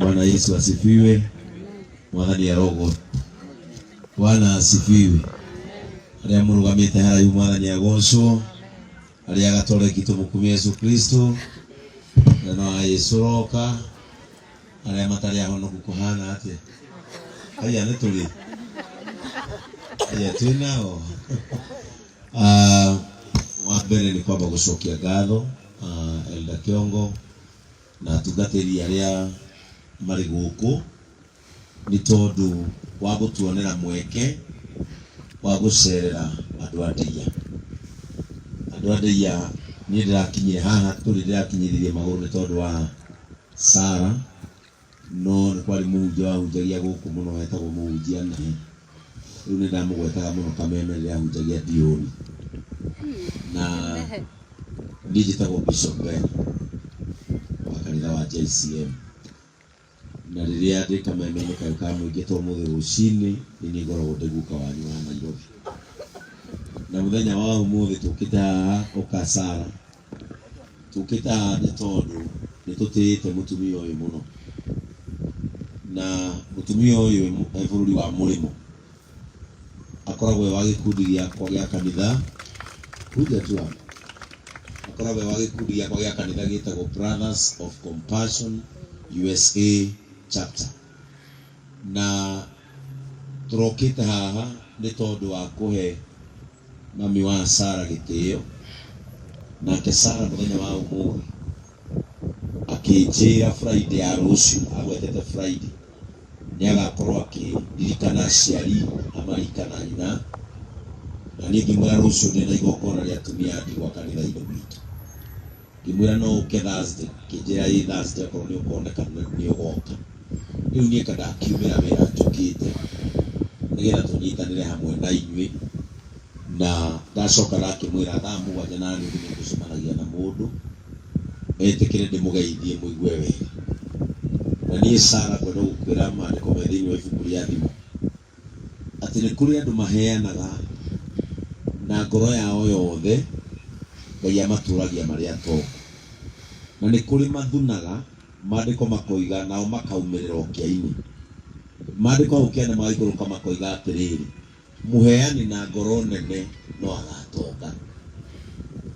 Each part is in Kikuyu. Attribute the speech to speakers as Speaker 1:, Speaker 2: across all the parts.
Speaker 1: Bwana Yesu asifiwe. Mwathani arogwo. Bwana asifiwe. Arĩa mũrũgamĩte haraihu Mwathani agocwo. Arĩa gatoreki tũmũkumie Yesu Kristo. Na no a Yesu roka. Arĩa matarĩ ahonoku kũhana atĩa? Aya nĩ tũrĩ. Aya twĩ nao. Ah, wa mbere nĩ kwamba gũcokia ngatho ah, Elder Kĩongo na atungatĩri arĩa marĩ gũkũ nĩ tondũ wa gũtuonera mweke wa gũcerera andũ a Ndeia. Andũ a Ndeia niĩ ndĩrakinyire haha tũrĩ ndĩrakinyithirie magũrũ nĩ tondũ wa Sara, no nĩ kwarĩ mũhunjia wahunjagia gũkũ mũno wetagwo mũhunjia Nehe. Rĩu nĩ ndamũgwetaga mũno Kameme rĩrĩa ahunjagia Ndiũni. Na niĩ njĩtagwo Bishop Ben wa kanitha wa JCM. Na rĩrĩa ndĩ kameme-inĩ kayũ ka mũingĩ ta ũmũthĩ rũcinĩ, nĩ niĩ ngoragwo ndĩ guka wanyu wa Nairobi. Na mũthenya wa ũmũthĩ tũkĩte haha ũka Sara, tũkĩte haha nĩ tondũ nĩ tũtĩĩte mũtumia ũyũ mũno. Na mũtumia ũyũ e bũrũri wa mũrĩmo. Akoragwo e wa gĩkundi gĩakwa gĩa kanitha, kuja tu hapa. Akoragwo e wa gĩkundi gĩakwa gĩa kanitha gĩtagwo Brothers of Compassion USA Chapter. Na tũrokĩte haha nĩ tondũ wa kũhe mami wa Sara gĩtĩo. Nake Sara mũthenya wa ũmũthĩ akĩnjĩra Friday ya rũciũ, agwetete Friday, nĩ agakorwo akĩririkana aciari amarika na nyina, na niĩ ngĩmwĩra rũciũ ndĩna igongona rĩa atumia a ndigwa kanitha-inĩ witũ. Ngĩmwĩra no ũke Thursday, akĩnjĩra ĩ Thursday okorwo nĩ ũkoneka nĩ ũgoka. Rĩu niĩ ka ndakiumĩra wĩra njũkĩte nĩgetha tũnyitanĩre hamwe na inyuĩ, na ndacoka ndakĩmwĩra thaa 7 na nuthu nĩ ngũcemanagia na mũndũ etĩkĩre ndĩmũgeithie mũigue wega. Na niĩ Sara ngwenda gũkwĩra maandĩko me thĩinĩ wa ibuku rĩa Thimo atĩ nĩ kũrĩ andũ maheanaga na ngoro yao yothe, Ngai amatũragia marĩ atongu. Na nĩ kũrĩ mathunaga, maandĩko makoiga, nao makaumĩrĩra ũkĩa-inĩ. Maandĩko hau kĩanda magaikũrũka makoiga atĩrĩrĩ, mũheani na ngoro nene no agatonga.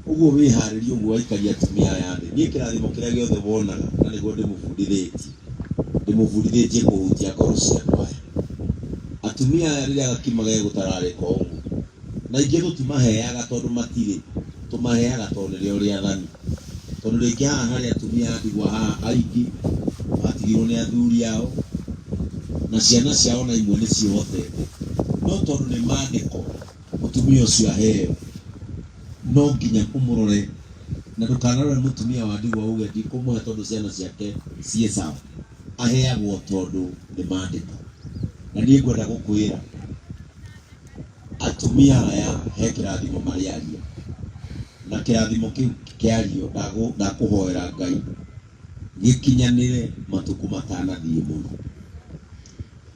Speaker 1: Ũguo wĩharĩrie ũguo waikaria atumia aya thĩ. Niĩ kĩrathimo kĩrĩa gĩothe wonaga na nĩguo ndĩmũbundithĩtie, ndĩmũbundithĩtie kũhutia ngoro cia andũ aya. Atumia aya rĩrĩa gakima gegũtararĩka ũguo, na ingĩ tũtimaheaga tondũ matirĩ, tũmaheaga tondũ nĩrĩo rĩathani. Tondũ rĩngĩ haha harĩ atumia a ndigwa haha aingĩ matigirwo nĩ athuri ao, na ciana ciao na imwe nĩ ciĩhotete. No tondũ nĩ maandĩko mũtumia ũcio aheo, no nginya ũmũrore na ndũkanarore mũtumia wa ndigwa uge ndikũmũhe tondũ ciana ciake ciĩ sawa. Aheagwo tondũ nĩ maandĩko. Na niĩ ngwenda gũkwĩra atumia aya he kĩrathimo marĩaria, na kĩrathimo kĩu kĩario ndakũhoera Ngai gĩkinyanĩre matukũ matanathiĩ mũno.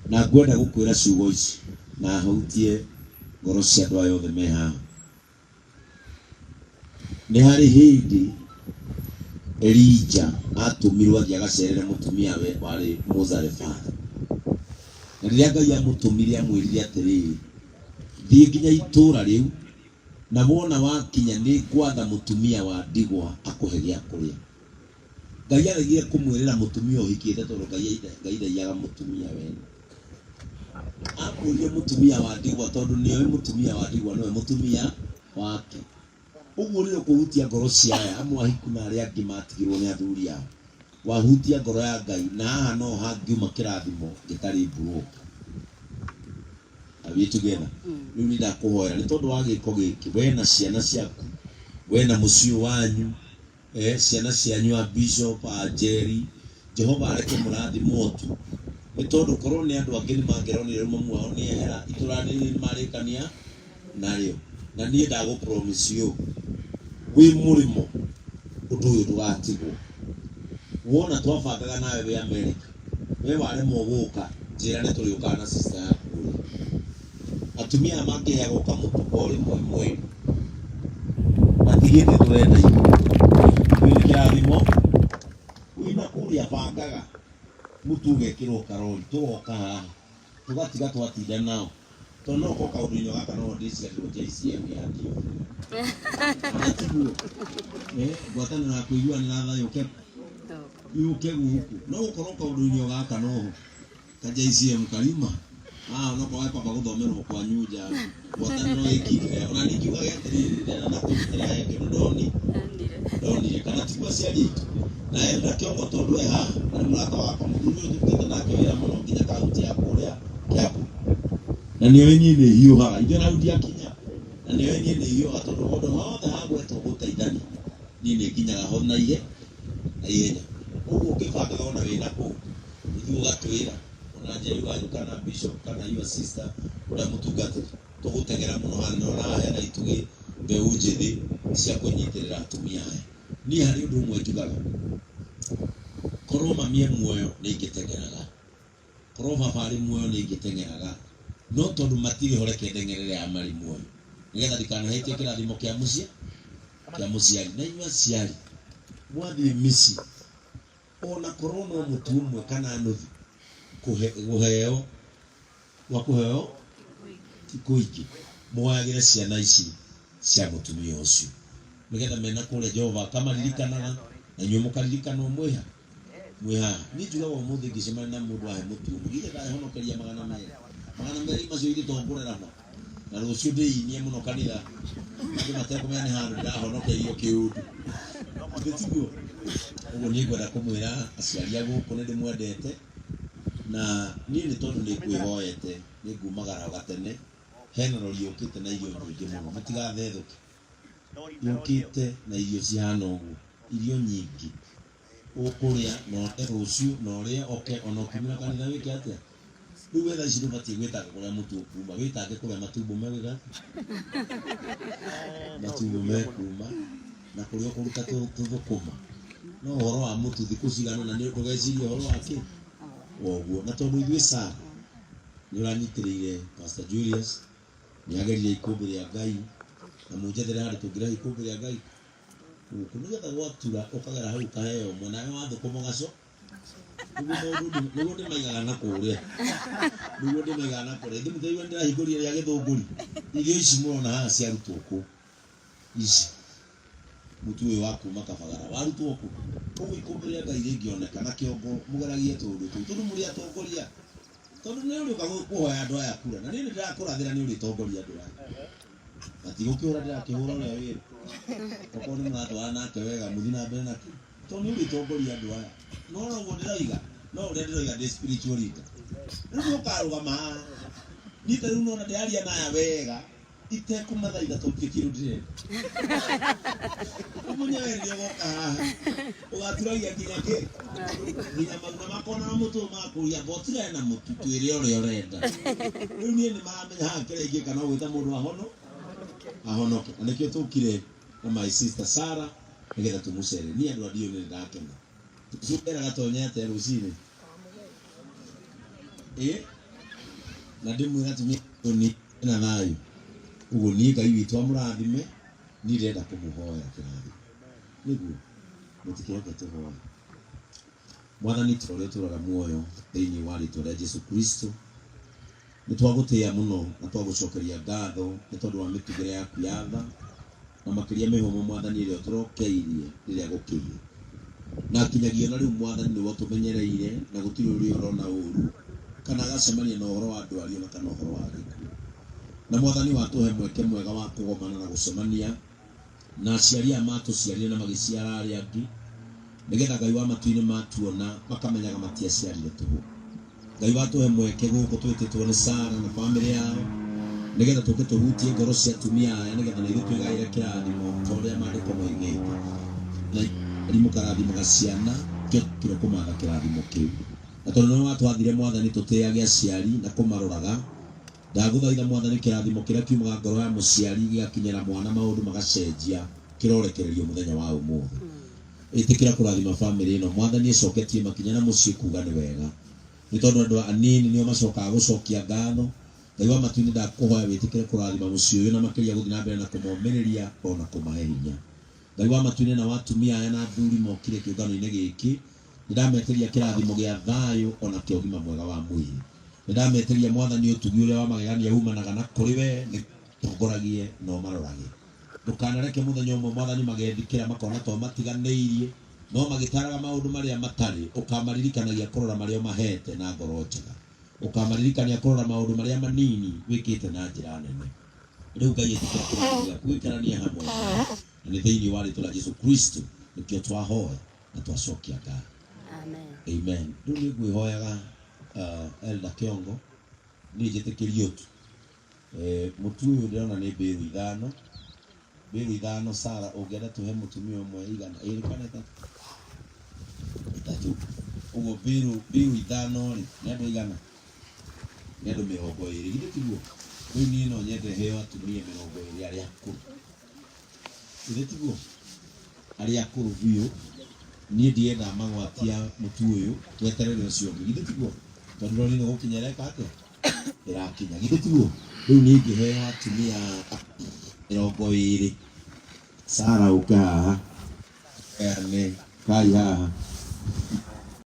Speaker 1: Na ngwenda gũkwĩra ciugo ici na hutie ngoro cia andũ aya othe me haha. Nĩ harĩ hĩndĩ Elija atũmirwo athiĩ agacerere mũtumia we warĩ Mũzarefathi. Na rĩrĩa Ngai amũtũmire amwĩrire atĩrĩrĩ, thiĩ nginya itũũra rĩu, na wona wakinya nĩ ngwatha mũtumia wa ndigwa akũhe gĩa kũrĩa. Ngai aregire kũmwĩrĩra mũtumia ũhikĩte tondũ Ngai ndaiyaga mũtumia wene. Amwĩrire mũtumia wa ndigwa tondũ nĩoĩ mũtumia wa ndigwa nĩwe mũtumia wake. Ũguo rĩrĩa ũkũhutia ngoro cia aya amwe ahiku na arĩa angĩ matigirwo nĩ athuri ao, wahutia ngoro ya Ngai na haha no hangiuma kĩrathimo gĩtarĩ mburũka. Are we together? Rĩu nĩ ndakũhoera nĩ tondũ wa gĩko gĩkĩ, we na ciana ciaku, we na mũciĩ wanyu, ciana cianyu a bishop a Jerry, Jehova areke mũrathimwo tu nĩ tondũ korwo nĩ andũ angĩ nĩ mangĩronire rĩu mamu wao nĩ ehera itũra rĩrĩ nĩ marĩkania narĩo. Na niĩ ndagũ promise you wĩ mũrĩmo ũndũ ũyũ ndũgatigwo. Wona twabangaga nawe wĩ America, we waremwo gũka njĩra nĩ tũrĩũkaga na sister yaku kũrĩa. Atumia aya mangĩheagwo kamũtu o rĩmwe mweri matigĩte tũrenda ithuĩ. Kĩu nĩ kĩrathimo wĩna kũrĩa bangaga. Mũtu ũgekĩrwo karori tũgoka haha tũgatiga twatinda nao tondũ no ko kaũndũ-inĩ gaka no ndĩciarirwo JCM ya ndio tiguo. Ngwatanĩro ya kũiguanĩra tha yũke yũke gũkũ no gũkorwo kaũndũ-inĩ gaka noho ka JCM kariuma no korwo kwamba gũthomerwo kwanyu nja ngwatanĩro ĩkindĩre ona ningiugaga atĩrĩrĩ ndĩrenda na kũnyitĩra he kĩndũ ndoni ndonire kana tiguo aciari aitũ na enda kĩongo tondũ e haha na nĩ mũrata wakwa mũthuri ũyũ tũrutĩte nake wĩra mũno nginya kaunti ya kũrĩa Kiambu na nĩoĩ niĩ nĩ hiũhaga ithuĩ na hau ndiakinya na nĩoĩ niĩ nĩ hiũhaga tondũ handũ hothe hagwetwo gũteithania niĩ nĩ nginyaga ho na ihe na ihenya ũguo ũkĩbangaga ona wĩna kũu ũthiĩ ũgatwĩra ona Njeri wanyu kana bishop kana your sister ũrĩa mũtungatĩri tũgũteng'era mũno haha nĩũrona haha hena itugĩ mbeũ njĩthĩ cia kũnyitĩrĩra atumia aya. Niĩ harĩ ũndũ ũmwe njugaga korwo mami e muoyo nĩ ingĩteng'eraga korwo baba arĩ muoyo nĩ ingĩteng'eraga no tondũ matirĩ ho reke ndeng'erere aya marĩ muoyo nĩgetha ndikanahĩtie kĩrathimo kĩa mũciĩ kĩa mũciari. Na inyuĩ aciari mwathiĩ mĩciĩ ona korwo no mũtu ũmwe kana nuthu kũheo wa kũheo ti kũingĩ mũgayagĩre ciana ici cia mũtumia ũcio nĩgetha mena kũrĩa Jehova akamaririkanaga na inyuĩ mũkaririkanwo mwĩha mwĩ haha. Niĩ njugaga ũmũthĩ ngĩcemania na mũndũ ahe mũtu ũmwe githĩ ndarehonokeria 200 200 macio githĩ to ngũre raba na rũciũ ndĩinie mũno kanitha andũ matekũmenya nĩ handũ ndĩrahonokeirio kĩũndũ githĩ tiguo. Ũguo niĩ ngwenda kũmwĩra aciari a gũkũ nĩ ndĩmwendete na niĩ nĩ tondũ nĩ ngwĩhoete nĩ ngumagara o gatene hena rori yũkĩte na irio nyingĩ mũno mũtigathethũke yũkĩte na irio cihana ũguo irio nyingĩ ũkũrĩa na ũrĩe rũciũ na ũrĩe oke ona ũkiumĩra kanitha wĩke atĩa. Rĩu we thaa ici ndũbatiĩ gwĩtanga kũrĩa mũtu ũkuma wĩtange kũrĩa matumbo megwĩka atĩa matumbo mekuma na kũrĩa ũkũruta tũthũkũma no ũhoro wa mũtu thikũ cigana ũna ndũgecirie ũhoro wa kĩ woguo. Na tondũ ithuĩ Sara nĩ ũranyitĩrĩire Pastor Julius nĩ ageririe ikũmbĩ rĩa Ngai na mũnjethere handũ tũngĩrehe ikũmbĩ rĩa Ngai gũkũ nĩgetha gwatura ũkagera hau ũkaheo ũmwe nawe wathũkũma ũgaco nĩguo maũndũ nĩguo ndĩmaigaga na kũrĩa nĩguo ndĩmaigaga na kũrĩa ithuĩ mũtaigua ndĩrahingũria rĩa gĩthũngũri irio ici mũrona haha ciarutwo kũ ici mũtu ũyũ wa kuma Kabagara warutwo kũ ũguo ikũmbĩ rĩa Ngai rĩngĩoneka na kĩongo mũgeragie tũũndũ tũu tondũ mũrĩ atongoria tondũ nĩ ũrĩũka kũhoya andũ aya kura na niĩ nĩ ndĩrakũrathĩra nĩ ũrĩtongoria andũ aya na ti gũkĩhũra ndĩrakĩhũra ũrĩa wĩra okorwo nĩ mũratwara nake wega mũthiĩ na mbere nake tondũ nĩ ũrĩtongoria andũ aya no ũguo ndĩroiga no ũrĩa ndĩroiga ndĩ spiritual leader rĩu nĩ ũkarũgama haha niĩ ta rĩu nona ndĩraria na aya wega itekũmathaitha tondũ gũtirĩ kĩndũ ndĩrenda ũmenye we rĩrĩa ũgoka haha ũgaturagia nginya kĩ nginya maguna makona na mũtũ makũria mbotigane na mũtu twĩre ũrĩa ũrenda rĩu niĩ nĩ maramenya haha kĩrĩa ingĩka no gwĩta mũndũ ahono ahonoke na nĩkĩo tũkire na my sister Sarah nĩgetha tũmũcere niĩ andũ a ndiũ nĩ ndakena tũcukera gatonye atĩa rũcinĩ ĩ na ndĩmwĩra atumia nĩ na thayũ ũguo niĩ Ngai witũ amũrathime niĩ ndĩrenda kũmũhoya kĩrathimo nĩguo mũtikĩreke tũhoe. Mwathani ta ũrĩa ũtũũraga muoyo thĩinĩ wa rĩtwa rĩa Jesu Kristo nĩ twagũtĩĩa mũno na twagũcokeria ngatho nĩ tondũ wa mĩtugĩre yaku ya tha na makĩria mĩhũmũ Mwathani ĩrĩa ũtũrokeirie rĩrĩa gũkĩire na kinyagia na rĩu Mwathani nĩwe ũtũmenyereire na gũtirĩ ũrĩa ũrona ũru kana agacemania na ũhoro wa ndwari ona kana ũhoro wa gĩkuũ na Mwathani watũhe mweke mwega wa kũgomana na gũcemania na aciari aya matũciarire na magĩciara arĩa angĩ nĩgetha Ngai wa matu-inĩ matuona makamenyaga matiaciarire tũhũ. Ngai watũhe mweke gũkũ twĩtĩtwo nĩ Sara na bamĩrĩ yao nĩgetha tũke tũhutie ngoro cia atumia aya nĩgetha na ithuĩ twĩgaĩre kĩrathimo ta ũrĩa maandĩko moigĩte na mũkarathimaga ciana kĩo kũmatha kĩrathimo kĩu na tondũ nĩwe watwathire Mwathani tũtĩage aciari na kũmaroraga ndagũthaitha Mwathani kĩrathimo kĩrĩa kiumaga ngoro ya mũciari gĩgakinyĩra mwana maũndũ magacenjia kĩrorekererio mũthenya wa ũmũthĩ. Ĩtĩkĩra kũrathima bamĩrĩ ĩno Mwathani ĩcoketie makinya na mũciĩ kuga nĩ wega nĩ tondũ andũ anini nĩo macokaga gũcokia ngatho. Ngai wa matu-inĩ ndakũhoya wĩtĩkĩre kũrathima mũciĩ ũyũ na makĩria gũthiĩ na mbere na kũmomĩrĩria ona kũmahe hinya. Ngai wa matu-inĩ na watumia aya na athuri mokire kĩũngano-inĩ gĩkĩ Nĩndametĩria kĩrathimo gĩa thayũ ona kĩa ũgima mwega wa mwĩrĩ. Nĩndametĩria Mwathani ũtugi ũrĩa wa magegania umanaga na kũrĩ we nĩtongoragie na ũmarorage. Ndũkanareke mũthenya ũmwe Mwathani magethikĩra makona to matiganĩirie no magĩtaraga maũndũ marĩa matarĩ, ũkamaririkanagia kũrora marĩa ũmahete na ngoro njega. Ũkamaririkania kũrora maũndũ marĩa manini wĩkĩte na njĩra nene. Rĩu Ngai ĩtĩkĩra kĩrathimo gĩaku gũikarania hamwe nao. Na nĩ thĩinĩ wa rĩtwa rĩa Jesu Kristo nĩkĩo twahoya na twacokia ngatho.
Speaker 2: Amen.
Speaker 1: Amen. Rĩu nĩ ngwĩhoyaga Elder Kĩongo niĩ njĩtĩkĩrio tu. Mũtu ũyũ ndĩrona nĩ mbĩrũ ithano. Mbĩrũ ithano Sara ũngĩenda tũhe mũtumia ũmwe igana ĩrĩ kana ĩtatũ? Ĩtatũ. Ũguo mbĩrũ mbĩrũ ithano rĩ nĩ andũ aigana? Nĩ andũ 20, githĩ tiguo? Rĩu niĩ no nyende heo atumia 20 arĩa akũrũ. Githĩ tiguo? Arĩa akũrũ biũ. Niĩ ndienda magwatia mũtu ũyũ tweterere ũcio ũngĩ, githĩ tiguo? Tondũ rori nĩ gũkinya ĩreka atĩa? Ĩrakinya, githĩ tiguo? Rĩu niĩ ingĩheo atumia 20. Sara ũke haha. Heane kai haha.